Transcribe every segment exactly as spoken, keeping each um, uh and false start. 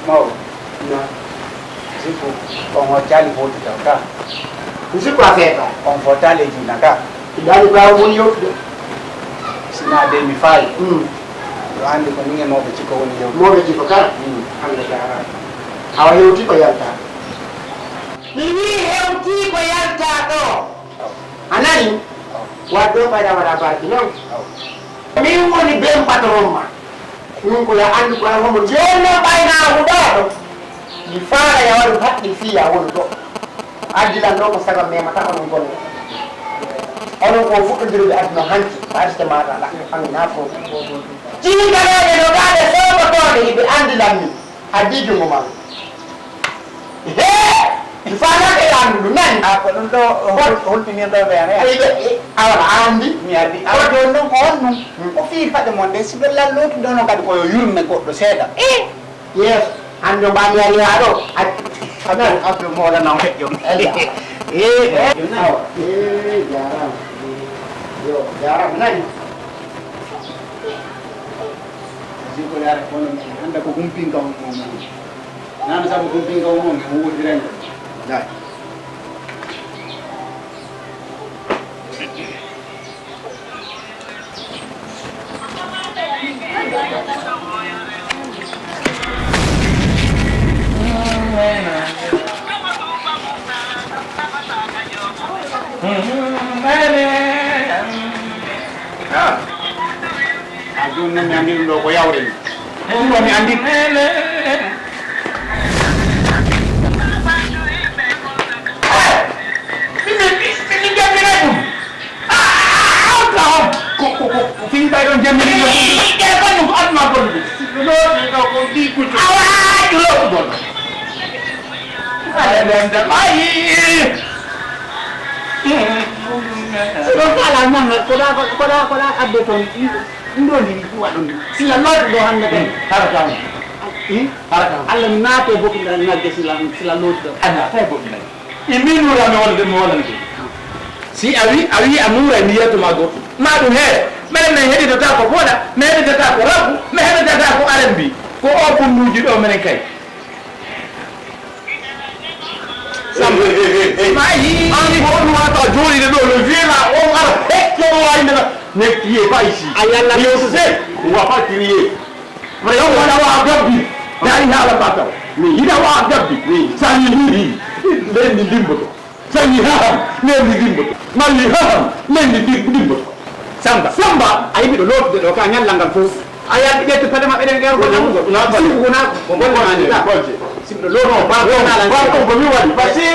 Mawɗo. Na. Sikku on hoccaali footu taw ka. Sikku a feeta. On fotaali e jiina ka. Idaani ɓaawo woni yewtude. Sina de mi fayi. Mm. Yo anndi ko ningen mawɓe cikko woni yewtude. Mawɓe cikko ka. Mm. Hannde jaaraama. Awa hewti ko yalta. Mi wii hewti ko yalta ɗo. A nani? Waɗ ɗo ɓayda waɗa barki non. Min woni ben patron ma. Ɗum ko ya anndu ko an homo. Jooni noon ɓayna huɗaaɗo. Mi faala ya waɗu haqqil fii ya wonu ɗo. Addilan ɗo ko saga memata onon golle. Onon ko fuɗɗondirude aduna hanki, ko adite maɗa la, an na fo. Jingareɓe no gaade soɓotooɓe hiɓe andilan mi. Addi jungo ma. He! Mi faalaaka e anndu nani. A ko ɗum ɗo hol-, holɗinirɗo ɓe ane. Ay ɓe, e, awa a andi. Mi andi. Awa jooni noon ko on ɗum. Hmm. Ko fii faɗe mon de, si ɓe lallootu ɗono kadi ko yo yurme goɗɗo seeɗa. E! Yes. An no mbaami ari haa ɗo. Abdou, Abdou Mawla non feƴƴo. Ella. E, e. Awa. E, jaaraama. Yo, jaaraama nani. Jiko yara kono mi anda ko humpin ka on mo. Nana sabu ko bingo mo mi wodi rendo. Dai. Ah. A jooni noon mi anndi ɗum ɗo ko yawre ni. Ɗum ɗo mi anndi. Min, min, min, min jannginay ɗum. Ah, ah, ah, ah, ko, ko, ko, ko fii ɓay ɗon jannginay ɗum. Ii, ɓe ko ɗum ko aduna bonde. Ɗo, ɗo, ɗo, ko ɗi kuccu. Awa, ɗum ɗo ko bonde. Aɗa ɓenda ɓay. Ɗo ko alaa Muhammad, ko ɗa, ko ɗa, ko ɗa adde toon. Ɗum ɗo ni, ɗum waɗa ɗum. Sila looto ɗo hannde kadi. Hmm, hara kam. Hmm? Hara kam. Allah mi naate bokki ngal nagge sila, sila looto ɗo. A naata e bokki ngal. E min nuura mi wonde, mi wonande. Si a wi, a wi a nuura mi yetto ma goɗɗum. Ma ɗum he, menen min heɗitotaako Voda, min heɗitotaako Rabu, min heɗitotaako R N B. Ko o bunnuuji ɗo menen kay. Samba. Hey, hey, hey, hey. Maayi. An ko on wata jooɗiɗo ɗo, no wiyana on ara hecce o wawi nana. Ne crier pas ici. A yalla. Je sais, on va pas crier. Vraiment, on va avoir Gabby. Dari hala bataw. Mais il va avoir Gabby. Oui. Ça lui, lui, lui. Nden ndi dimboto. Sani haham, nden ndi dimboto. Mali haham, nden ndi dim-, dimboto. Samba. Samba. A yiɗi ɗo lootude ɗo ka ñallal ngal fof. A yaadi ɓe to paɗe maɓɓe ɗen ƴeewa ko ɗamugo. Sibu ko na ko golle ma ni ka. Sibu ɗo looto. Pardon, pardon, ko mi waɗi. Parce que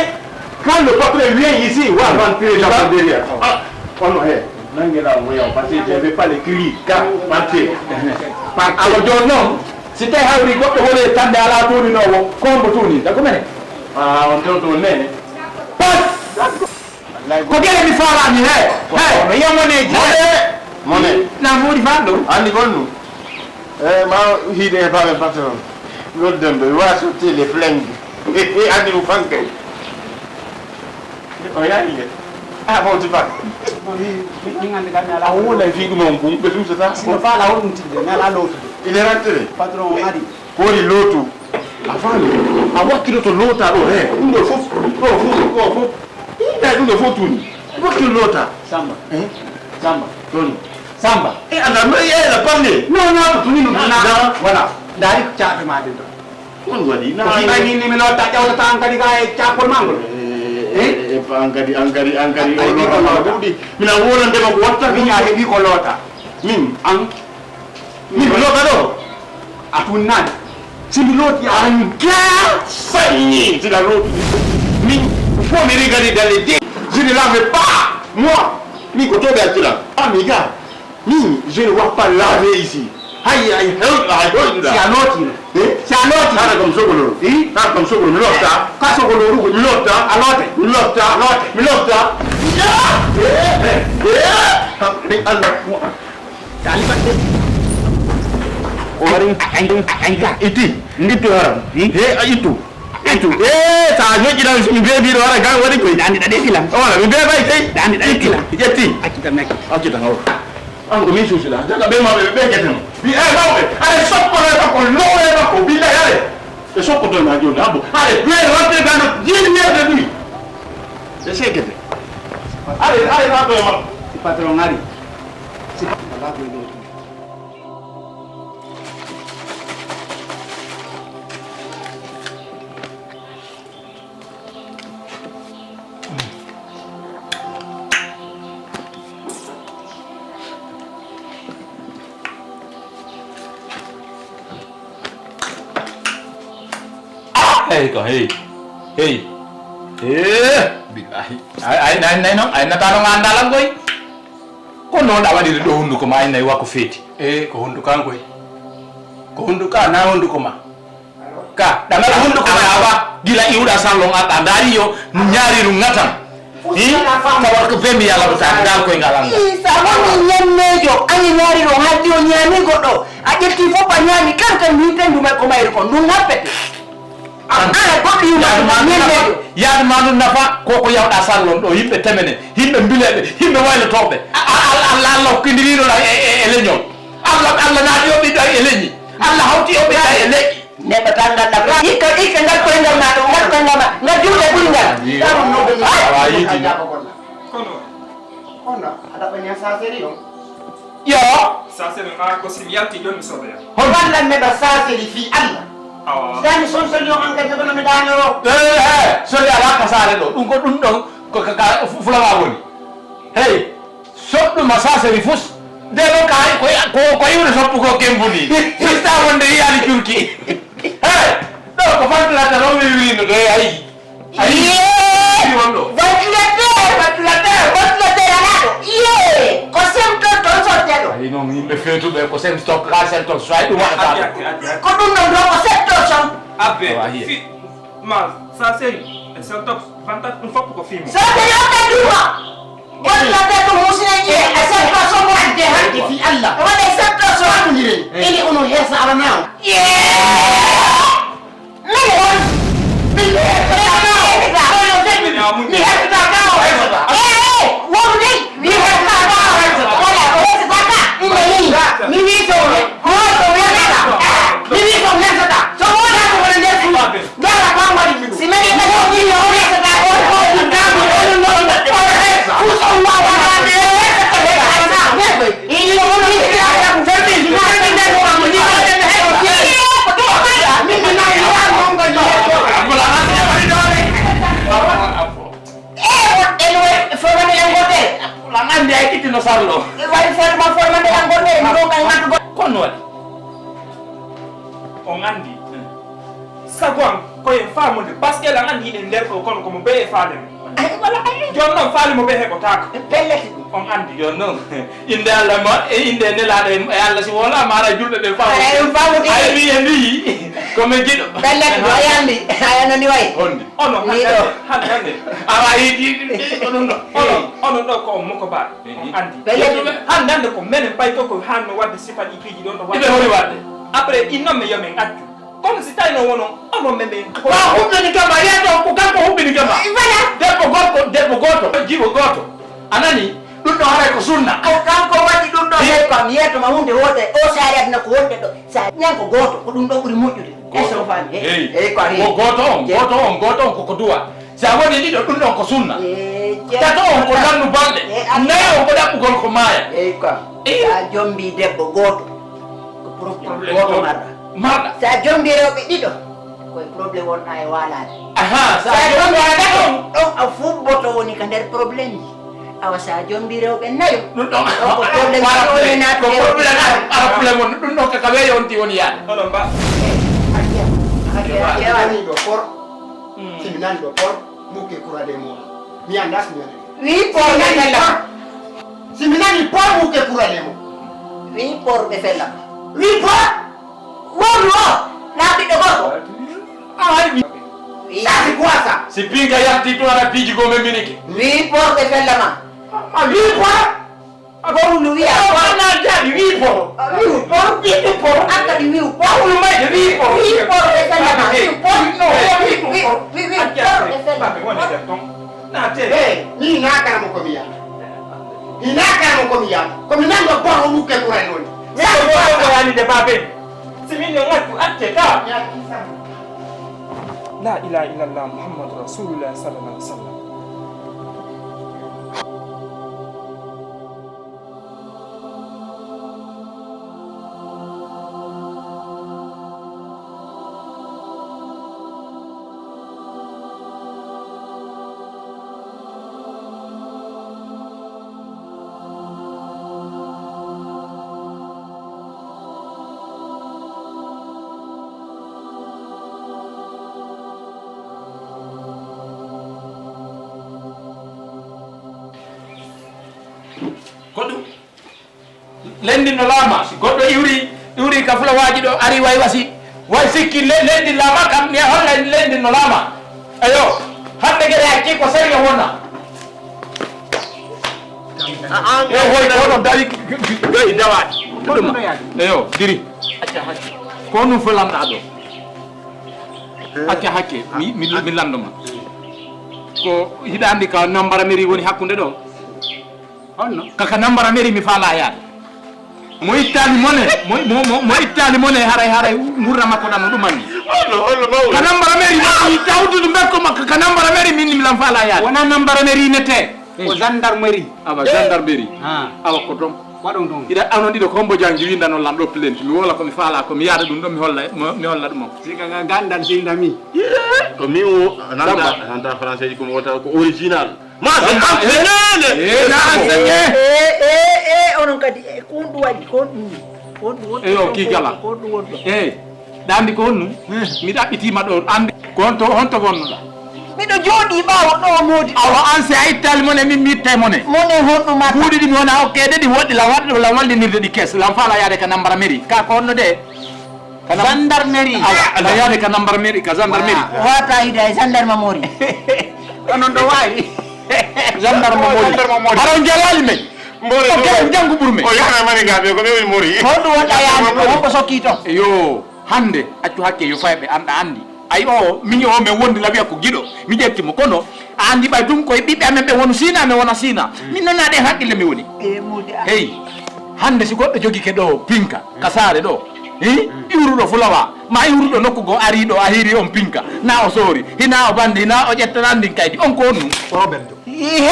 quand le patron vient ici, il va rentrer dans derrière. Ah, on he. Nange la mo yaw, parce que je vais pas le crier. Ka, parti. Parti. Awa jooni noon, si tawi hawri goɗɗo woni e tande alaa tooninowo, ko hombo tooni? Ko menen. Ah, on tewto on nene. Pas! Ko gere mi faalaani, he, he, no yiyan woni e jeeɗe. Mone. Na moodi faa ɗo. Anndi kon ɗum? Eh, ma hiide e faaɓe patron. Nodden ɓe, wa sotti les flingues. Anndi ɗum fankay. O yaari le. Ah, bon, tu vas. Bon, mi, mi, mi anndi kam mi alaa. A wona fii ɗum on ɓum, ɓe ɗum sota. Si no faala o ɗum tinde, mi alaa lootude. Il est rentré. Patron o ari. Ko woni lootu? A faami? A wakkiloto loota ɗo, he. Ɗum ɗo fof, ɗo fof, ɗo fof. Ii, ɗum ɗo fof tuni. Wakkilo loota. Samba. Eh? Samba. Ɗon. Samba. E Allah, no e Allah, Non, non, ko tuni non. Na, na. Voilà. Dari ko caafe ma den ɗo. On waɗi? Ko na fi ay ni, ni mi lotta, ƴawtata an kadi ka e caakol ma ngol. Eh, eh, eh, an kadi, an kadi, an kadi, ay, o mi ko loota, loota. Ɗuuɗi. Mina wona ndema ko watta. Min a heɓi ko loota. Min, an? Min mi loota ɗo. A tunnaani. Si mi looti a. An ka sañi, si la looti. Min, il faut mi regarder dans les yeux. Je ne lave pas, moi. Min ko toɓe accira. Ah, mi ga. Min, je ne vois pas laver ici. Hay, hay, hay, hay, hay, si a looti no. Eh? Si a looti. Hara kam sogoloro. Eh? Hara kam sogoloro. Mi lofta. Ka sogoloro ko. Mi lofta. A loote. Mi lofta. A loote. Mi lofta. Ya! Eh, eh, eh. Ni Allah. Taliban de. O wari. Añ, añ, añ ka. Iti. Ndittu haram. Eh? He, a ittu. Ittu. Eh, sa ñoƴƴiran mi beebiiɗo wara gan waɗi koy. Dandi ɗaɗe filan. O wala, mi beebay kay. Dandi ɗaɗe filan. Ƴetti. Accita mekki. Accita haw. An ko min suusila. Daga ɓe mawɓe, ɓe ɓe gete no. Wi, eh, mawɓe. Aɗa soppono e makko, lowo e makko. Billahi, aɗa. Ɓe soppoto e ma jooni. Abo. Aɗa, ɓe rentre dans notre dignité de lui. Ɓe sekete. Aɗa, aɗa, aɗa, aɗa, aɗa. Si patron ngari. Si patron ngari. Hey, ko hey. Hey. Eh, billahi. Ay, ay, nay, nay, no, ay, natano nga andalan koy. Ko noon ɗa waɗiri ɗo hunnduko ma, inna e wakko feeti. E, ko hunnduko an koy. Ko hunnduko an, na hunnduko ma. Ka, ɗamal hunnduko ma, awa, gila iwɗa salon aɗa ndaari yo, ñaari ɗum ŋatan. Hi, kawar ko bembi yalla ko taani, dal koy ngalan. Sa woni ñammeejo, ani ñaari ɗum, haddi o ñaami goɗɗo. A ƴetti fof a ñaami, kan kan min tendu may ko mayri kon, ɗum happete. An, an goɗɗo yumma yaadu ma ɗum nafa, ñande ɗum. Yaadu ma ɗum nafa, ko ko yawɗa salon ɗo, yimɓe temene, yimɓe mbileɓe, yimɓe waylotooɓe. A, a, a, Allah, Allah hokkindiriɗo ɗa e, e, e leñol. Allah, Allah naati o ɓiɗɗo e leñi. Allah hawti o ɓiɗɗo e leƴƴi. Neɗɗo tan ngal nafa. Ikka, ikka ngal koyngal ma ɗo, ngal koyngal ma, ngal juuɗe ɓuri ngal. Awa yiɗi. Kono. Kono, a ɗaɓɓani a saseri on. Yo. Saseri on, a ko si mi yalti jooni mi sodoya. Hol wallan neɗɗo saseri fii Allah. Awa. Dani son solution an kadi kono mi daano. Eh, eh, sori ala ka sare ɗo. Ɗum ko ɗum ɗon ko ka, ka fu-, fulama woni. Hey, soɗɗuma saseri fus. Nde ɗo ka hay ko, ko, ko iwre soppu ko kembuni. Sista wonde yiyaali curki. Hey, ɗo ko ventilateur o wiwirino ɗo, hey, ayi. Ayi. Yee! Ayi wonɗo. Ventilateur, ventilateur, ventilateur alaa ɗo. Yee! Ko semto toon sotteɗo. Ayi noon yimɓe feetuɓe ko sem stock ka semto so ay ɗum waɗata. Addi, addi, addi, addi. Ko ɗum ɗon ɗo ko semto son. Abbe, awa, hiya. Fi-, ma, sa seri, e semto, vanta, ɗum fof ko fii mum. Sa seri o ka duuma. Ventilateur ɗum musina ƴiye, e semto son mo adde hanki fii Allah. Waɗe semto son. Famondiren. Eh. Ini ono heesa aranaawo. Yee! Mene won? Mi heɓata ka o heɓata. Mi heɓata ka o heɓata. Eh, wonde mi heɓata ka o heɓata. Wala o heɓata ka. Ina yi. Mi wi to ne. Ko to ne ka. Mi wi to ne ka. So wona ko wona nder fu. Dara ka wari mi. Si mene ka o wi o heɓata ka o ko ɗum ka mi o no no o heɓata. Ku so wa wa na ne. Kono waɗi. On anndi. Sago am, ko en faamude, parce que lan anndi hiɗen nder ɗo, kono ko mo bee e faale men. Ay, wala, ay. Jooni noon, faale mo bee heɓotaako. Pellet. On anndi. Jooni noon, innde Allah ma, e innde nelaaɗo e, e Allah, si wolaama, haray julɓe ɓe faamu. Haray en faamu tigi. Ay, mi en mbiyi, ko men giɗo. Pellet, o yambi, a yanani way. Honde? Onon, ni ɗo. Hannde, hannde. Awa, yiɗi, yiɗi, yiɗi, ko ɗum ɗo. Onon, onon ɗo ko on moko baaɗo. Mhm. On anndi. Pellet. Yettuɓe, hannde, hannde ko menen payto ko hanno wadde sifa ɗi piiji ɗon ɗo wadde. Iɓe hori wadde. Après, innon men yo men accu. Kono si tawi no wono, onon men ɓen. Ko a huɓɓini kama, yeeso ko kanko huɓɓini kama. Voilà. Debbo gorko, debbo gooto, jiwo gooto. A nani? Ɗum ɗo haray ko sunna. Ko kanko waɗi ɗum ɗo. Eh. Hey, ko am yeeto ma hunde woote, o saari aduna ko wonde ɗo. Sa ñan ko gooto, ko ɗum ɗo ɓuri moƴƴude. Gooto. Est-ce que on faami? Hey. Hey, ko a heewi. Ko gooto on, gooto on, gooto on ko ko duwa. Si a waɗi ɗiɗo, ɗum ɗon ko sunna. Eh, tato on ko lannu balɗe. Eh, nayo on ko ɗaɓɓugol ko maaya. Eyi quoi. Eh. Sa jombi debbo gooto, Gooto marɗa. Marɗa. Sa jombi rewɓe ɗiɗo, koye problème wonɗa e walaade. Aha, sa jombi rewɓe ɗiɗo, ɗon a fuɗboto woni ka nder problème ji. Awa sa jombi rewɓe nayo, ɗum ɗon ko problème woni naatude. Problème on ɗum ɗon kaka weeyo on ti woni yaade. Onon ba. Hakke hakke hakke. Ɗo por. Si mi nani ɗo por, mukke kura de mo. Mi anndaa si mi nani. Wi por ɓe fellama. Si mi nani por, mukke kura de mo. Wi por ɓe fellama. Wi por. Wonu o. Na ɓiɗɗo gorko. Ay. Wi. Sa si kuwasa. Si pinga yahti to ana piiji go men minike. Wi por ɓe fellama. Wi por. Gorlu wiya por. Ana jaabi wi por. Wi'u por. Wi'u por. An kadi wi'u por. Wulu mayde wi por. Wi por ɓe fellama. Wi'u por. No, wi'u por. Wi, wi por ɓe fellama. Naate. Hey, mi na karamo ko mi yama. Mi na karamo ko mi yama. Ko mi nanɗo boro mukke kuray woni. Mi ko boro ko yani de babe. Si min no ngattu atte ka. La ilaha illallah Muhammadu Rasulullah sallallahu alaihi wasallam. Ko ɗum? Lenndi no laama, si goɗɗo iwri, iwri ka fulawaaji ɗo, ari way wasi, way sikki le-, lenndi laama kam, mi holla lenndi no laama. Eyo, hannde gere acci ko sariya wonna. Eyo, hoy ko ɗon dari, gay dawaɗi. Ko ɗum? Eyo, diri. Ko ɗum fof lanɗa ɗo. Acca hakke, mi, mi, mi lanndo ma. Ko hiɗa anndi ka nambara meri woni hakkunde ɗo? Honno? Kaka nambara meri mi faala yaade. Mo ittaali mone, mo, mo, mo, mo ittaali mone haray, haray ngurna makko ɗan no ɗum anndi. Hollo, hollo mawɗo? Ka nambara meri mi tawtude mbekko makko, ka nambara meri min mi lan faala yaade. Wona nambara meri nete, ko gendarmerie. Awa gendarmerie. Ah. Awa ko ɗon. Waɗon ɗon. Hiɗa anon ɗiɗo ko hombo jangi windanon lan ɗo plainte. Mi wola ko mi faala ko mi yaada ɗum ɗo mi holla, mo, mi holla ɗum on. Si ka, ka gandan si ndami. Ko mi o nanta, nanta français ko mi wota ko original. Ma se enseigné. Eh, na enseigné. Eh, eh, eh, onon kadi, eh, ko honɗum waɗi, ko honɗum, ko honɗum woni ɗo? Eyo, ki gala. Ko honɗum woni ɗo? Eh, ɗa anndi ko honɗum? Eh. Mi ɗaɓɓitiima ɗo, anndi ko honto, honto wonnoɗa? Miɗo jooɗii ɓaawo ɗo, moodi. Awa, an si a ittaali mone, min mi ittay mone. Mone honɗum mata? Kuuɗi ɗi mi wona okkeede, ɗi woɗɗi, lan waɗ-, lan wallinirde ɗi kees, lan faala yaade ka nambara meri. Ka ko honno de? Ka nam-, gendarmerie. Awa, ka yaade ka nambara meri, ka gendarmerie. Wata ida e gendarme mori. Onon ɗo waawi. Gendarme mori. Gendarme mori. Hara on jalaali men. Mori. Ok, on jangu ɓuri men. O yahra mani gaɓe, ko ɓe woni mori. Honɗum wonɗa yaade, ko hombo sokki ton? Yo, hannde, accu hakke yo fayɓe anɗa anndi. Ay o, min o, men wondi lawiya ko giɗo. Mi ƴetti mo, kono a anndi ɓay ɗum koye ɓiɓɓe amen ɓe wonu Siina, amen wona Siina. Min noon aɗa e haqqille mi woni. E moodi a. Hey, hannde si goɗɗo jogike ɗo pinka, ka saare ɗo, hi? Iwruɗo fulawa, ma iwruɗo nokku goo ari ɗo, a hiiri on pinka, na o soori, hina o bandi, hina o ƴetta nan ndin kaydi, on ko on ɗum? Ko Robert ɗo. Ihee!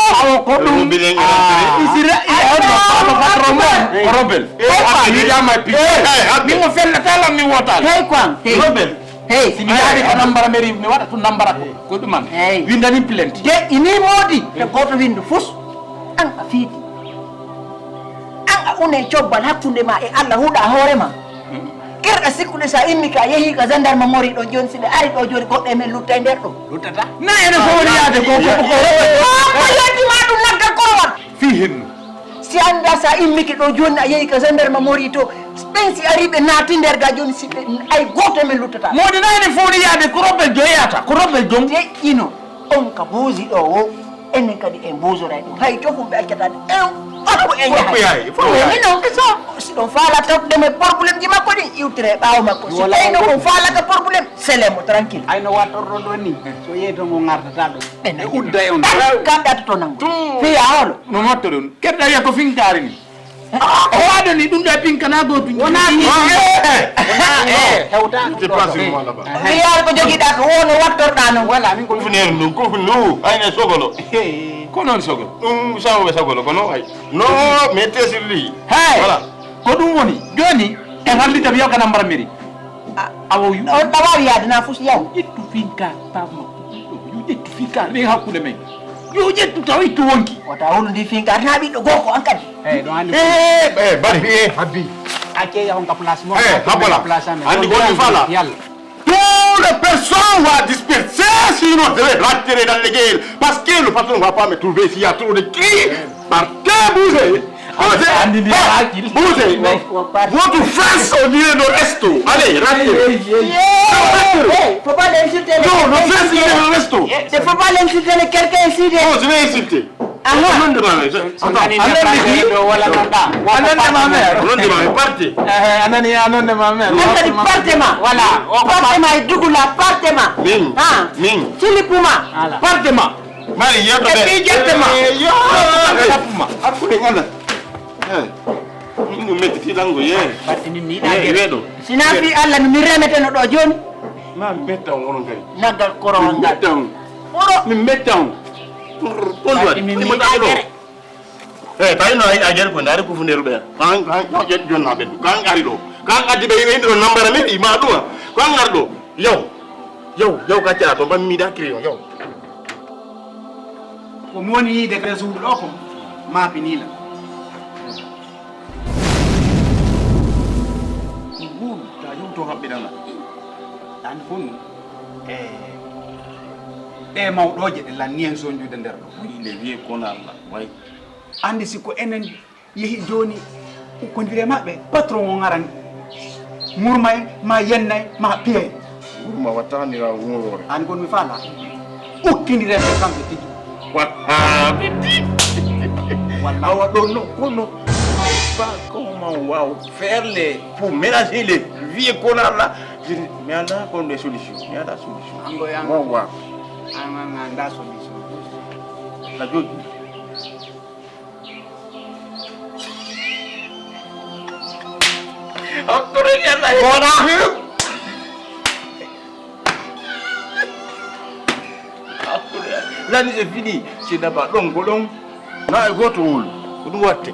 Awo ko ɗum. Robert en, ah, Robert. Isira, ah, on no, ah, patron mon, ko Robert. Eh, Abdul. Yiɗama e pinka. Eh, eh, Abdul. Min mo fellata lan, mi wota lan. Hey, quoi? Hey. Robert. Hey, si mi yaari ka nambara mairie, mi waɗa tun nambara ko, ko ɗum an. Hey. Windanin plainte. Je, ini moodi, te gooto windu fus. An a fiiti. An a une cobbal hakkunde ma e Allah, huuɗa hoore ma. Hmm. Kerɗa sikkude sa immi ka, yehi ka gendarmerie ɗo jooni, si ɓe ari ɗo jooni, goɗɗo e men lutta e nder ɗo. Luttata? Na ene fowri yaade ko, ko, ko, ko. Ko, ko yettima ɗum naggal korowal. Fii hennu. Si annda sa immike ɗo jooni a yehi ka gendarmerie to, ɓen si ari ɓe naati nder ga jooni si ɓe ay gooto men luttata. Moodi na ene fowri yaade ko Robel jo yeyata, ko Robel jom. Deƴƴino on ka buusi ɗo wo, enen kadi en buusoray ɗum. Hay cofum ɓe accata ɗum. En fof en yahay. Fof yahay. Ni non que ça, si ɗon faala tawde mo e problème ji makko ɗin, iwtire ɓaawo makko. Si tawi no on faalata problème, sele mo tranquille. Ay no wattorɗo ɗo ni, so yehi to mo ngartata ɗo. E udda e on. Kam ɗato to nangu. Fiya holo. No mottoɗon. Keɗɗa wiya ko finkaari ni. Ko waɗo ni ɗum ɗo e pinkana gootum. Wona ni. Wona, eh, hewta. Mi yaar ko jogiɗa ko wono wattorɗa noon. Wala min ko. Kufneer ndun, kufnu, ayne sogolo. Ko noon sogolo. Ɗum sawoɓe sogolo, ko noon ay. No, mettez sur lui. Hey. Voilà. Ko ɗum woni. Jooni, en harlitam yaw kana mbara mairie. Awo yu. On ɗawawi yaade na fus yaw. Ƴettu finka, papa ma. Yo ƴettu finka, ɓe hakkunde men. Yo ƴettu taw ittu wonki. Wata wulundi finka, na ɓiɗɗo gorko an kadi. Eh, ɗo andi. Eh, eh, bari, eh, habbi. Acce yaw on ka place mo. Eh, habala. Andi ko mi fala. Yalla. Toutes les personnes vont disperser, sinon je vais retirer dans les guerres. Parce que le patron ne va pas me trouver s'il y a trop de cris. Partez, bougez. Bougez. Andi ni. Eh, hakkil. Bougez. Votre face au milieu de resto. Allez, rentrez. Hey, hey, hey. Faut pas l'insulter. Non, le face, il est au resto. Il faut pas l'insulter, le quelqu'un ici. Non, je vais insulter. Aha. Nonde ma me. Attends. Anande ki. Anande ma me. Nonde ma me. Parte. Eh, anani anande ma me. An kadi parte ma. Voilà. Parte ma e dugula parte ma. Min. Ha. Min. Silipu ma. Voilà. Parte ma. Mari yeddo be. Pi jette ma. Eh, yo. Tapu ma. Hakkude ngala. Eh. Min ɗum mettiti lango ye. Batte min mi yiɗa ye, weɗo. Sina fi Allah no mi remeteno ɗo joni. Ma mi metta on wonon kadi. Naggal korowal ngal. Metta on. Oro. Mi metta on. Kon ɗo waɗi. Ni mo tago ɗo. Eh, tawi no ay ajere ko ndare ko funderu ɓe. Kan kan kan ƴet jonna ɓe. Kan ari ɗo. Kan addi ɓe ɓe indi ɗo nambara men i ma ɗuma. Kan ar ɗo. Yow. Yow, yow ka cala to ban mi da crayon yow. Ko mi woni yiide kadi suudu ɗo ko maapiniila. Ko nguun ta yewto haɓɓiɗana. An fon e ɗe mawɗooje ɗe lanni en sonjude nder ɗo. Wiy nde wiye kono Allah way. Anndi si ko enen yehi jooni ukkondire maɓɓe, patron o ngaran murmay ma yennay ma piyay. Murma wattani ra wurore. An gon mi fala. Ukkindire ɓe kamɓe tigi. Wahabiti. Walla. Awa ɗo no kono. Ba comment on va faire les pour ménager les vieux connards là. Je dis, mais on a comme des solutions. Il y a la solution. Ango yang. Bon, ouais. An an an da solution. La jolie. Hakkude Yalla e Bona. Hakkude Yalla. Lani c'est fini. C'est d'abord ɗon ko ɗon. Na e goto wolu. Ko ɗum watte.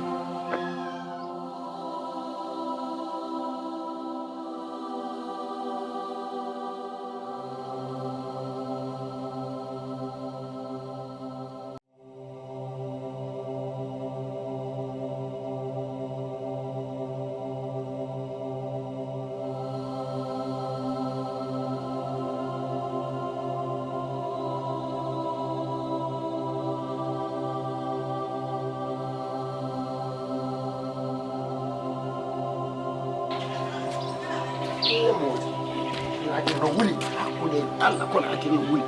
Hakkunde Allah kono hakkunde wuli.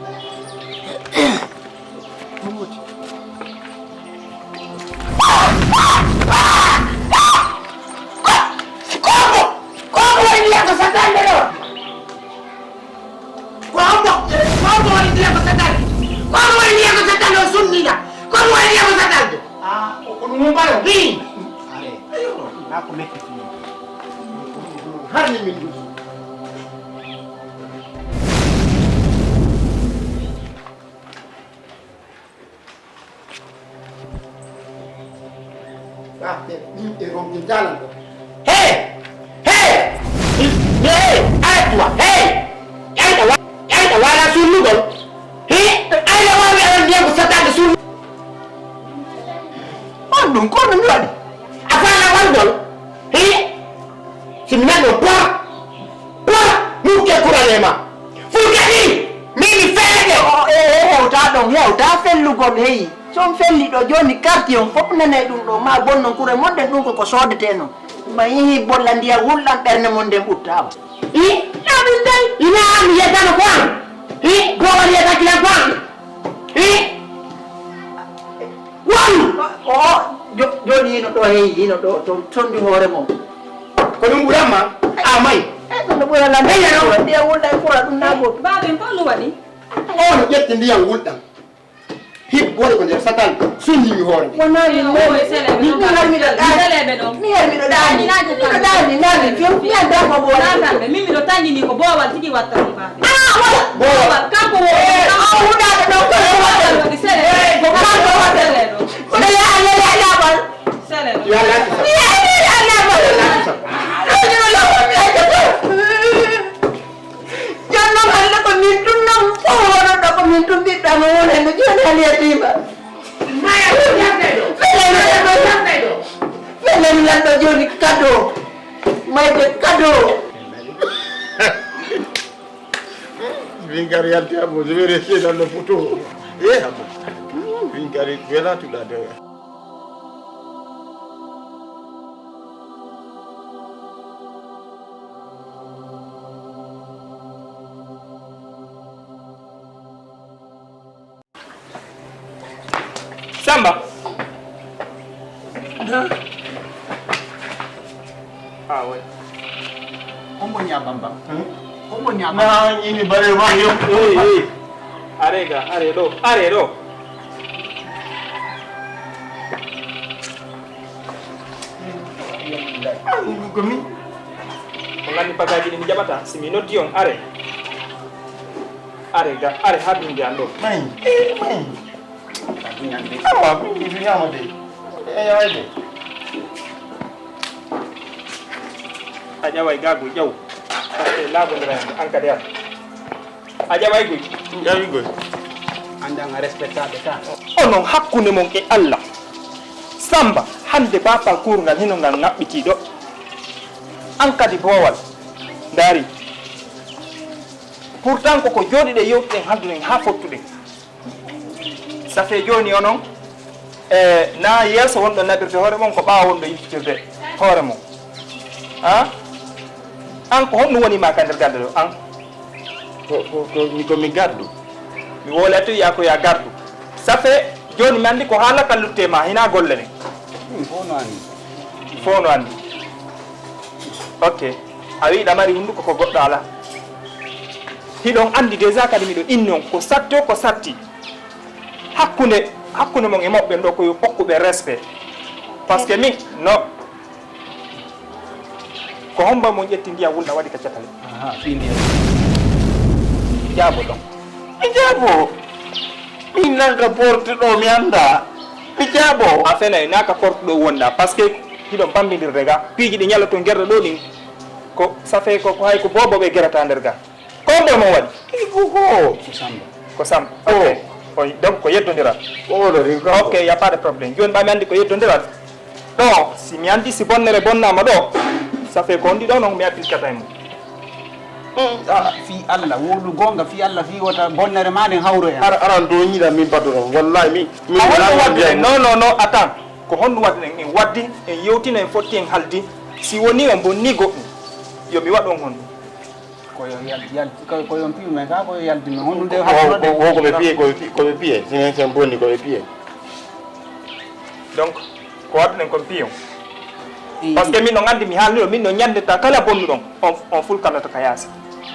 Ɗum woni. Ko hombo? Ko hombo woni wiya ko Satan ɗo? Ko hombo? Ko hombo woni wiya ko Satan? Ko hombo woni wiya ko Satan ɗo sunniɗa? Ko hombo woni wiya ko Satan ɗo? Ah, ko, ko ɗum woni ɓaɗo? Wi. Are. Ayo. Na ko metti fini. Harni min ɗum. Hey! Hey! Hey! Arrête-toi! Hey! Ayɗa wa, ayɗa wala sunnugol. Hey! Ayɗa wawi aran ndiyam ko sattade sunnu. On ɗum ko no mi waɗi? A fala wandol. Hey! Si mi nanno por, por, mukke kurale ma. Fulkani, min mi feere. O, e, e, hewta ɗon, hewta fellugol, heyi. So on felli ɗo, jooni quartier on fof nanay ɗum ɗo, ma bonnon kure mon ɗen, ɗum ko ko soodetee non. Ma yihi bolla ndiyam wulɗam ɓernde mon nden ɓuttaama. I? Amin day. Ina mi yetano ko an. I? Gowal yetaki lan ko an. I? Won! O, o, jo-, jooni hino ɗo heyi, hino ɗo, to, tondi hoore mon. Ko ɗum ɓuran ma? A may. Eh, ɗum no ɓura lan. Hey, yano. Ndiyam wulɗam e fura ɗum na goɗɗum. Baaben, ko ɗum waɗi? On ƴetti ndiyam wulɗam. Hiɓɓore ko nder satal, sunniwi hoore nde. Wonaa min. Min ɗum har miɗo ɗaani. Min har miɗo ɗaani. Miɗo ɗaani, ɗaani, few, mi anndaa ko ɓooyata. Min miɗo tangini ko boowal tigi watta ɗum, baaben. Ah, wala. Boowal, kanko woni. Eh, kanko o huɗaade ɗon, ko kanko waɗi sele. Eh, ko kanko waɗi sele ɗo. Kono yaa Allah, yaa Allah, bal. Sele ɗo. Yaa Allah, yaa Allah, yaa Allah, bal. Mayde cadeau. Min kadi yalti Abbo, je vais rester dans le photo. Eh, Abbo. Min kadi wela tuɗa de. Samba. Ah, ouais. Hombo nya Bamba? Hmm? Hombo nya Bamba? Na ini bare ma yo. Hey, hey. Are ga, are ɗo, are ɗo. Ah, ko min. Ko ngandi pagaji ɗi mi jaɓata, si mi noddi on, are. Are ga, are ha bindi an ɗo. Mai, eh, mai. Awa, bindi duniya ma dai. Eh, ya de. A ƴaway gagu ƴaw. Parce que laaɓondira an kadi an. A ƴaway goy. Ƴawi goy. Andan a respectaɓe ka. Onon hakkunde mon e Allah. Samba, hande bapal kurungal hino ngal ŋaɓɓiti ɗo. An kadi boowal. Ndaari. Pourtant koko jooɗiɗen yewtuɗen halduɗen haa fottuɗen. Ça fait jooni onon, e, na yeeso wonɗo naɓirde hoore mon, ko ɓaawo wonɗo yiltitirde hoore mon. A? An ko honɗum woni ma ka nder galle ɗo? An? Ko, ko, ko, mi, ko mi gardu. Mi wowlay to wiya ko ya gardu. Ça fait jooni mi anndi ko haala ka lutte ma, hina golle ɗen. Ɗum fof no anndi. Fof no anndi. Ok. A wi'i ɗa mari hunnduko ko goɗɗo alaa. Hiɗon anndi déjà kadi miɗo inni on ko satti o ko satti. Hakkunde, hakkunde mon e mawɓe ɓen ɗo ko yo okku ɓe respect. Parce que min, no. Ko hombo mo ƴetti ndiyam wulna waɗi ka cakale? Aha, fii ndiyam. Jaabo ɗon. Mi jaabo. Min nan ka porte ɗo mi annda. Mi jaabo. A fenay na ka porte ɗo wonɗa, parce que hiɗon bambindirde ga. Piiji ɗi ñaloton gerɗe ɗo ɗin. Ko, ça fait ko, ko hay ko bobo ɓe gerata nder ga. Ko hombo mo waɗi? Ko, ko. Ko Samba. Ko Samba. Ko. Ok. O, donc ko yeddondiral. Ko oɗo ri ko. Ok, y a pas de problème. Jooni ɓa mi anndi ko yeddondiral. Ɗo, si mi anndi si bonnere bonnaama ɗo, ça fait ko honɗi ɗo non mi appilkata e mum. Mm, ah, fii Allah, wowlu goonga, fii Allah, fii wota bonnere maa nden hawro en. Ara, aran do ñiɗa min patron. Wallahi mi, mi a wonno wadde, non, non, non, attends. Ko honno wadde en, en waddi, en yewtina, en fotti, en haldi. Si woni on bonni goɗɗum, yo mi waɗ on honɗum? Ko yo yal-, yal-, ko, ko yo piyu men ka, ko yo yalti men. Honɗum de ko, ko, ko ɓe piye, ko ɓe pi-, ko ɓe piye. Sinen sen bonni ko ɓe piye. Donc, ko waɗuɗen kon piyon. Parce que min no nganndi mi haalniro, min no ñanndata kala bonnuɗon, on, on fulkanata ka yaasi.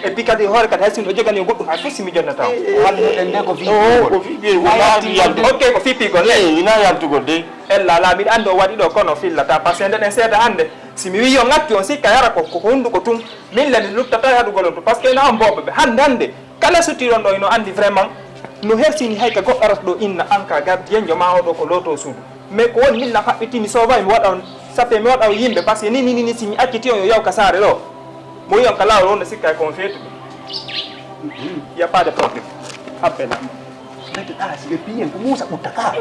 Et puis kadi hoore kadi hay si miɗo jogani on goɗɗum, hay fof si mi jonnata on. Ko haalnuɗen nde ko fii piygol. Ko fii piygol. Ok, ko fii piygol. Eyi, ina yaltugol de. Ella alaa, miɗo anndi o waɗi ɗo, kono fillata. Parce que ndeɗen seeda hannde, si mi wi'i on accu on sikka yara ko, ko hunnduko tun. Min le mi luttataa e haɗugol on tun. Parce que ina on boobo ɓe. Hannde, hannde, kala sutiiɗon ɗo, ino anndi vraiment, no hersini hay ka goɗɗo arata ɗo inna an ka gardiyenjo ma oɗo ko looto suudu. Mais ko woni min na haɓɓiti mi soobay mi waɗa on, ça fait mi waɗa on yimɓe, parce que ni, ni, ni, ni, si mi acciti on yo yaw ka saare ɗo, mo wi'on ka laawol wonno sikka ko on feetuɓe. Y a pas de problème. Appel am. Mette ɗa si ɓe piyen ko Muusa ɓutta ka.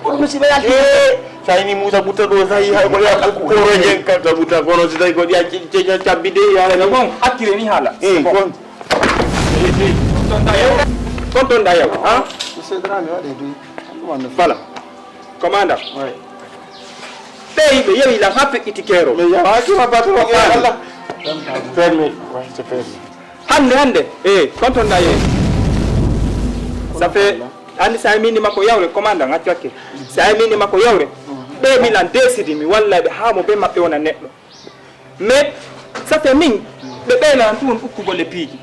Kono musiba yalti. Eh, sa ini Muusa ɓutta ɗo, sa yi hay ko ya ko koro jen kanta ɓutta, kono si tawi ko ɗiya ce-, ce-, ce-, cabbi de, ya. C'est bon, accire ni haala. Eh, c'est bon. Kon. Kon ton da yaw. Kon ton da yaw, ha? Monsieur Dramé, waɗe duy. Voilà. Commandant. Oui. Ɓe yiɓe yewi lan ha feƴƴiti keero. Mais yawa, hakkima patron, ya Allah. Permis. Ouais, c'est permis. Hannde, hannde. Eh, kon ton da yewi. Ça fait, hannde sa yimini makko yawre, commandant, accu hakke. Sa yimini makko yawre. Ɓe mi lan décidi, mi walla ɓe ha mo be maɓɓe wona neɗɗo. Mais, ça fait min, ɓe ɓeyna lan tun ukkugol e piiji.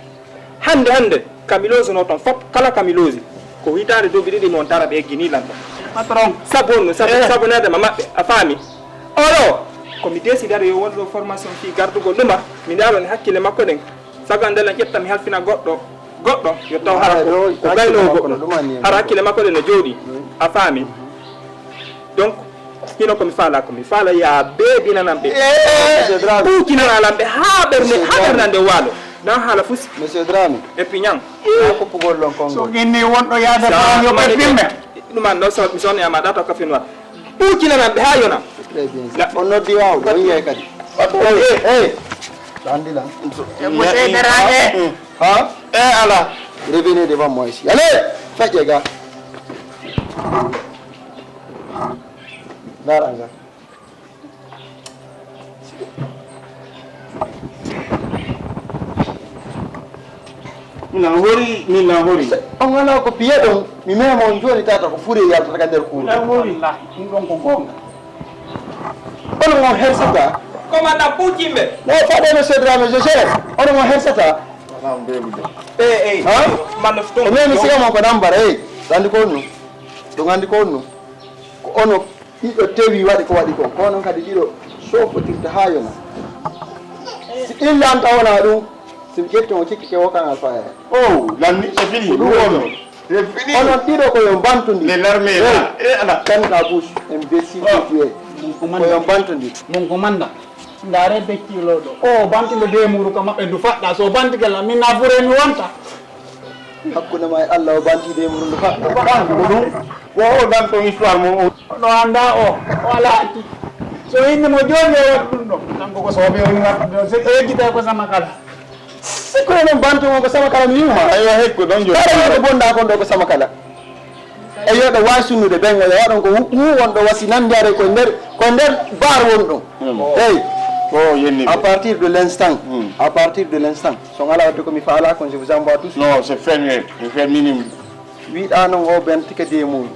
Hannde, hannde, Camilose no ton fop, kala Camilose. Ko hitaande duuɓi ɗiɗi mi on tara ɓe eggini lan ton. Patron. Sabu on, sabu, eh, sabu neede ma maɓɓe, a faami? Oɗo, ko mi décidé yo wonɗo formation fii gardugol ɗuma, mi ndaaro ne hakkille makko ɗen. Sabu an ndela ƴetta mi halfina goɗɗo, goɗɗo, yo taw hara ko, ko gaynoowo goɗɗo. Hara hakkille makko ɗen no jooɗi, a faami? Donc, hino ko mi faala, ko mi faala ya beebinanan ɓe. Eh, Monsieur Dramé. Ɓuukinana lan ɓe haa ɓernde, haa ɓernde nde waalo. Na haala fusi. Monsieur Dramé. Et puis ñan. Haa ko pugol lon konngol. So inni wonɗo yaade faa yo ɓe pimme. Ɗum an ɗo so, mi sonni ama ɗa to kafin wa. Ɓuukinana ɓe haa yona. Très bien. On noddi waawɗo, on yiyay kadi. Hey, hey. Tandi lan. Monsieur Dramé. Ha? Eh, ala. Revenez devant moi ici. Allez, faites les gars. Ndaranga. Mina hori, mina hori. On ala ko piye ɗon, mi mema on joni tata ko fure yaltata ka nder kuuɗo. Mina hori. Ɗum ɗon ko goonga. Onon on hersata. Commandant Puccimbe. No faɗe monsieur Dramé Joseph. Onon on hersata. Eh, eh. Ha? Mano ɗum. O memi siga mon ko nambara, eh. Ɗum anndi ko honno? Ɗum anndi ko honno? Ko ono ɗiɗo tewi waɗi ko waɗi kon. Ko onon kadi ɗiɗo sofotirta haa yona. Si illa an tawona ɗum, si mi ƴetti on cikki ke wo kan alfaya. Oh, lanni, c'est fini. Ko ɗum woni. C'est fini. Onon ɗiɗo ko yo mbantondir. Les larmes là. Eh, ala. Ferme ta bouche, imbécile que tu es. Ko yo mbantondir. Mon commandant. Ndaare becciiloɗo. O banti nde deemuru ka maɓɓe ndu faɗɗa. So banti gela min na fure mi wonta. Hakkunde ma e Allah o banti deemuru ndu faɗɗa. Banti ko ɗum. Wo o dan ton histoire mo o. No anda o. O ala hatti. So inde mo joni o waɗa ɗum ɗo. Kanko ko soɓe o ni waɗa ɗum. Se o yejjita ko sama kala. Si ko non banto mo ko sama kala mi yuma. Aywa hekko ɗon joni. Kala ko bonda kon ɗo ko sama kala. E yo ɗo waawi sunnude ɓen, o yewaa ɗon ko hu-, huuwon ɗo wasi nanndiyaare ko nder, ko nder baar won ɗon. Mm. Hey. Ko yenni à ɓe. Partir de l'instant, mm, à partir de l'instant, so ngalaa waɗde ko mi faalaa kon, je vous envoie tous. Non, c'est fermé, c'est fermé. Wiɗaa noon o ben tike de mum.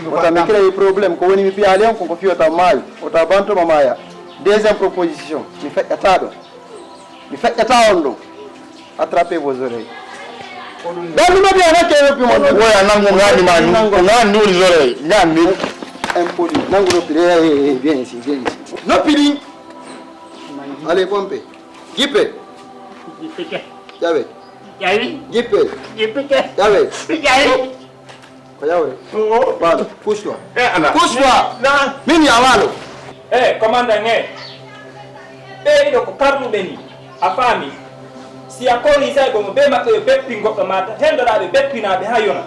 Wota mi créé problème, ko woni mi piyaali on, ko ko fiyota maayo. Wota bantoma maaya. Deuxième proposition, mi feƴƴataa ɗo. Mi feƴƴata on ɗum. Attrapez vos oreilles. Dans le média, on a qu'un peu mon. Woya nangu ngani ma ni. Nangu. Ngani woni oreille. Ngani. Impoli. Nangu noppi. Eh, eh, eh, viens ici, viens ici. Noppi ɗin. Allez, pompe. Jippe. Jippike. Ƴawe. Ƴawi. Jippe. Jippike. Ƴawe. Ƴawi. Ko yawre? Oh, oh. Voilà. Couche-toi. Eh, ala. Couche-toi. Na. Min ya walo. Eh, commandant, eh. Ɓe ɗiɗo ko karluɓe ni. A faami? Si a korii say bomo be maɓɓe yo beppin goɗɗo mata. Hendoɗaa ɓe beppinaa ɓe haa yona.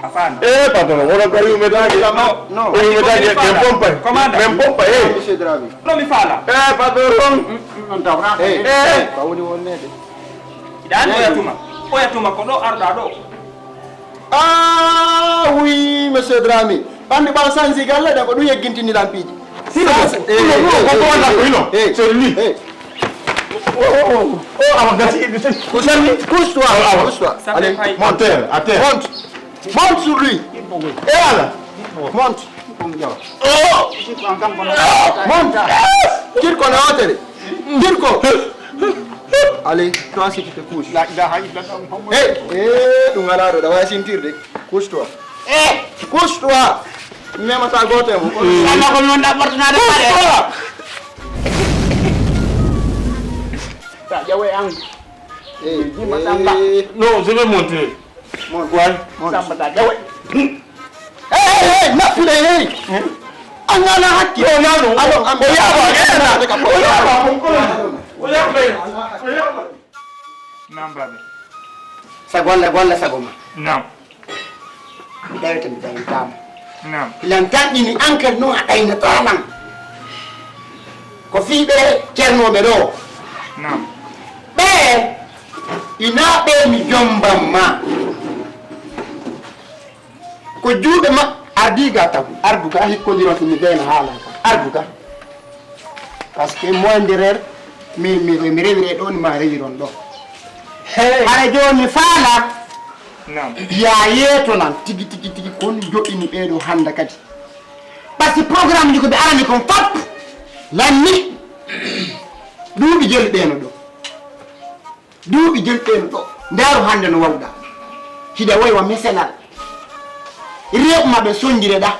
A faami? Eh, patron, wona ko yumetaake. Non, non. Ko yumetaake, min pompay. Commandant. Min pompay, eh. Monsieur Dramé. No mi faala. Eh, patron. Mm, mm, non tawra. Eh, eh. Ko woni wonneede? Iɗa anndi oya tuma. Oya tuma ko ɗo arɗaa ɗo. Ah oui, monsieur Dramé. Ɓanndi ɓawa sansi galle ɗen ko ɗum yeggintini lampiiji. Sino ko, eh, sino ko, eh, ko wonta ko ino. Eh, c'est lui. Eh. Oh, oh, oh. Oh, awa gasi. Couche-toi, couche-toi. Allez, monte à terre. Monte. Monte sur lui. Et voilà. Monte. Oh. Monte. Tir ko no hotere. Tir ko. Allez, toi aussi tu te couches. La ilaha illallah Muhammad. Eh, eh, ɗum alaa ɗo, ɗa waawi sintirde. Couche-toi. Eh, couche-toi. Memata gooto e mon. Samba ko noon ɗaɓɓortonaade paɗe. Couche-toi. Sa ƴawe an. Eh, jima Samba. Eh. Non, je vais monter. Mon, ouais, mon. Samba ta jawe. Hey, hey, hey, nafude, hey. Hmm? An nana hakki. Yo, nanu. Alo, am. O yaba, eh, na. O yaba, o yaba. O yaba. Naam, baaba. Sa golle, golle sago ma. Naam. Mi dawete, mi dawitama. Naam. Ilan tan ini enquête no a ɗaynata lan. Ko fii ɓe cernooɓe ɗo. Naam. Ɓe ina ɓe mi jomban ma. Ko juuɗe ma ardi ga taw. Ardu ga hikkondiron so mi gayna haala ka. Ardu ga. Parce que moins de rer, mi, mi, mi rewire ɗo, ni ma rewiron ɗo. Hey. Hara jooni mi faala. Naam. Ya yeetonan tigi, tigi, tigi, kon joɗini ɓeeɗo hannde kadi. Parce que programme ji ko ɓe arani kon fop lanni. Duuɓi jeli ɓeeno ɗo. Duuɓi jeli ɓeeno ɗo. Ndaaru hannde no wawɗa. Hiɗa wayi wa meselal. Reeɓu maɓɓe sonjire ɗa.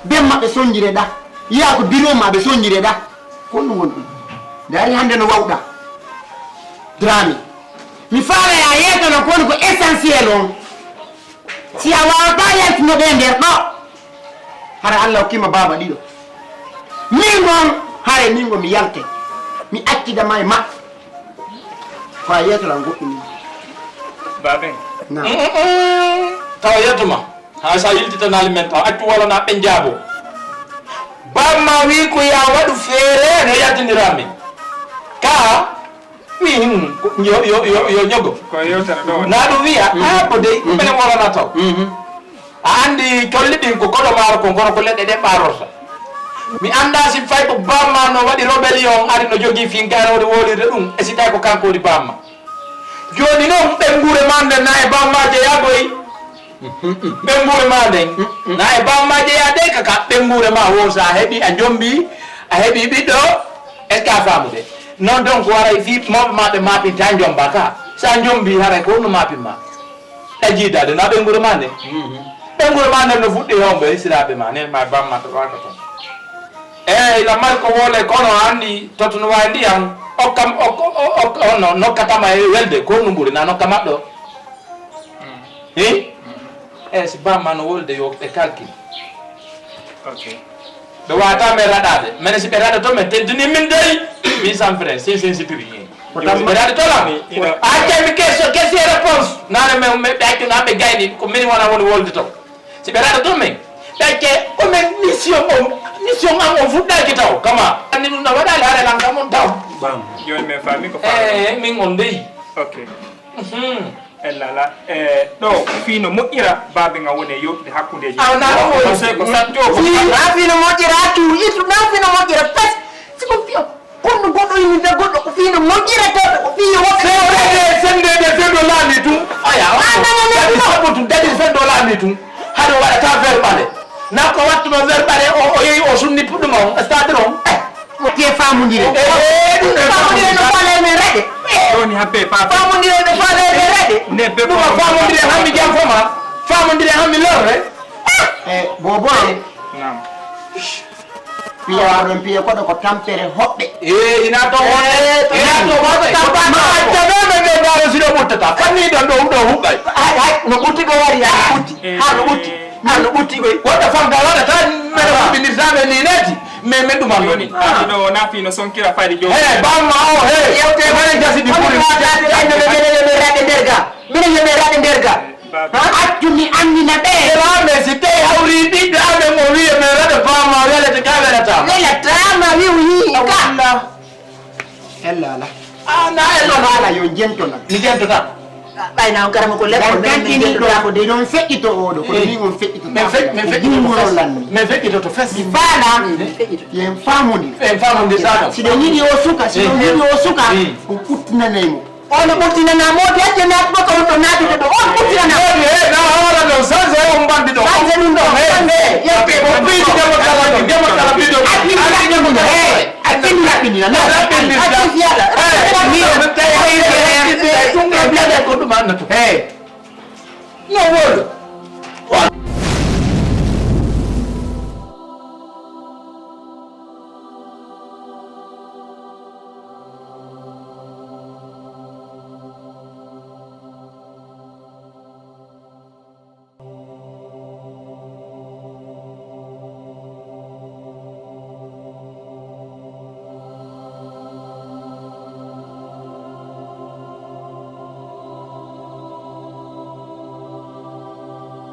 Ben maɓɓe sonjire ɗa. Yaa ko biro maɓɓe sonjire ɗa. Ko ɗum woni ɗum. Ndaari hannde no wawɗa. Dramé. Mi faala ya yeetano ko woni ko essentiel on. Si a waawataa yaltino ɓe nder ɗo, hara Allah hokkima baaba ɗiɗo. Min noon, hare min ngo mi yalte. Mi accida ma e maɓɓe. Ko a yeetolan goɗɗum ni. Baaben. Naam. Mm, mm, mm. Tawa yeetuma. Haa sa yiltitanaali men taw. Accu wala na ɓe njaabo. Baaba ma wi ko ya waɗu feere no yaltindira min. Hum, ko yo, yo, yo, yo ñogo. Ko yewtere ɗo woni. Na ɗum wiya, ah, ko dey, ko minen wolana taw. A anndi colli ɗin ko koɗo maaro kon, kono ko leɗɗe ɗe ɓaarorta. Mi anndaa si fay ko bamma no waɗi rébellion, ari no jogii finkaare woni wolirde ɗum, e si tawi ko kanko woni bamma. Jooni noon, ɓeynguure maa nden na e bamma jeyaa koy. Ɓeynguure maa nden na e bamma jeyaa de, kaka ɓeynguure maa woo, so a heɓi, a jombi, a heɓi ɓiɗɗo, est-ce que a faamude? Non, donc, waray fii mawɓe maa ɓe maapinta, a jomba ka. So a jombi, haray ko honno maapin ma? Ɗa jiidaade na ɓeynguure maa nden. Ɓeynguure maa nden no fuɗɗi hombo e siraaɓe maa, nen ma bamma to waaka ton. Eey, ina mari ko wole, kono a anndi, toto no waawi ndiyan, okkam, ok-, ok-, ok-, on no nokkatama e welde, ko honɗum ɓuri, na nokka maɗɗo? Hi? Eey, si bamma no wolde, yo ɓe kalkin. Ok. Ɓe waata men raɗaade. Mene si ɓe raɗoto men, teddini min dey. Min sans frein, sin, sin, si tiri. Ɓe raɗoto lam. A accay mi question, question et réponse. Naane men, men, ɓe accu na ɓe gayni, ko min wona woni wolde to. Si ɓe raɗoto men, ɓe acce ko men mission on, mission an on fuɗɗaaki taw. Kama, anndi ɗum na waɗaali haare lan kam on taw. Bam. Jooni men faami ko faami. Eh, min on dey. Ok. Mhm. Ella la, eh, ɗo, fii no moƴƴira, baabe ngan woni e yewtude hakkundeeji. Ah, na ɗum woni. Parce que ko satto ko. Fii, na fii no moƴƴira, tu, itu, na fii no moƴƴira, pes. Si ko fiyo, kono goɗɗo yimɓe goɗɗo, ko fii no moƴƴira, to, ko fii yo woɓɓe. Senndeede, senndeede, fenndo laami tun. Oya, ah, non, non, non, kadi non. Sabu tun, dadi fenndo laami tun. Haɗo waɗata verbale. Na ko wattuno verbale, o, o yehi, o sunni puɗɗuma on, stade on. Eh. Te faamondire. Eh, eh, ɗum ɗo faamondire no faale men rede. Ɗoni habbe fa. Faamondire no faale men rede. Ne be ɗum ko faamondire hammi jam fama. Faamondire hammi lorre. Eh, bobo. Naam. Piya oɗon piya koɗo ko tampere hoɓɓe. Eh, ina to wonde. Eh, ina to wonde. Tampere. Ma jabe men ɓe ndaaro si ɗo ɓuttata. Fanni ɗon ɗo, ɗo huɓɓay. Hay, hay, no ɓutti ɗo wari, hay ɓutti. Eh. Ha no ɓutti. Ha no ɓutti koy. Wonde fam da waɗata, men huɓɓindirta men ni neti. Mais, mais ɗum am woni. Ɗo na fii no sonkira fayde joom. He, bamma o, he. Yewte mane jasi ɗi ɓuri. Mine yeme raɗe nder ga. Mine yeme raɗe nder ga. Ha, accu mi annina ɓe. Ɓe rame si tawi hawri ɓiɓɓe amen mo wiye men raɗa bamma welete ka welata. Welata ma wi o yii ka. Ella ala. Ah, na ella ala. Ala yo jentona. Mi jentota. Ɓayna on karama ko leɗɗe men, men jentota ko de non feƴƴito oɗo, ko ni on feƴƴito. Men feƴ-, men feƴƴito to fes. Men feƴƴito to fes. Mi faala, men feƴƴito. Yen faamondira. En faamondira. Si ɗo yiɗi o suka, si ɗo yiɗi o suka, o ɓuttinanay mo. On ɓuttinana mo, de acce naat baka on ɗo naatude ɗo, on ɓuttinana. He, na hoora ɗo, sanse on bandi ɗo. Sanse ɗum ɗo, sanse. Yeppe. O ɓeydi demo kala ɗo, demo kala ɓiɗo. Acci ɗum ɗo, he. Acci mi raɓɓinira, na. Raɓɓinirta. Acci fiyata. Eh, min, tawi hayre heen, ɗum ɗo mbiyaɗen ko ɗum annata. Eh. No wolo.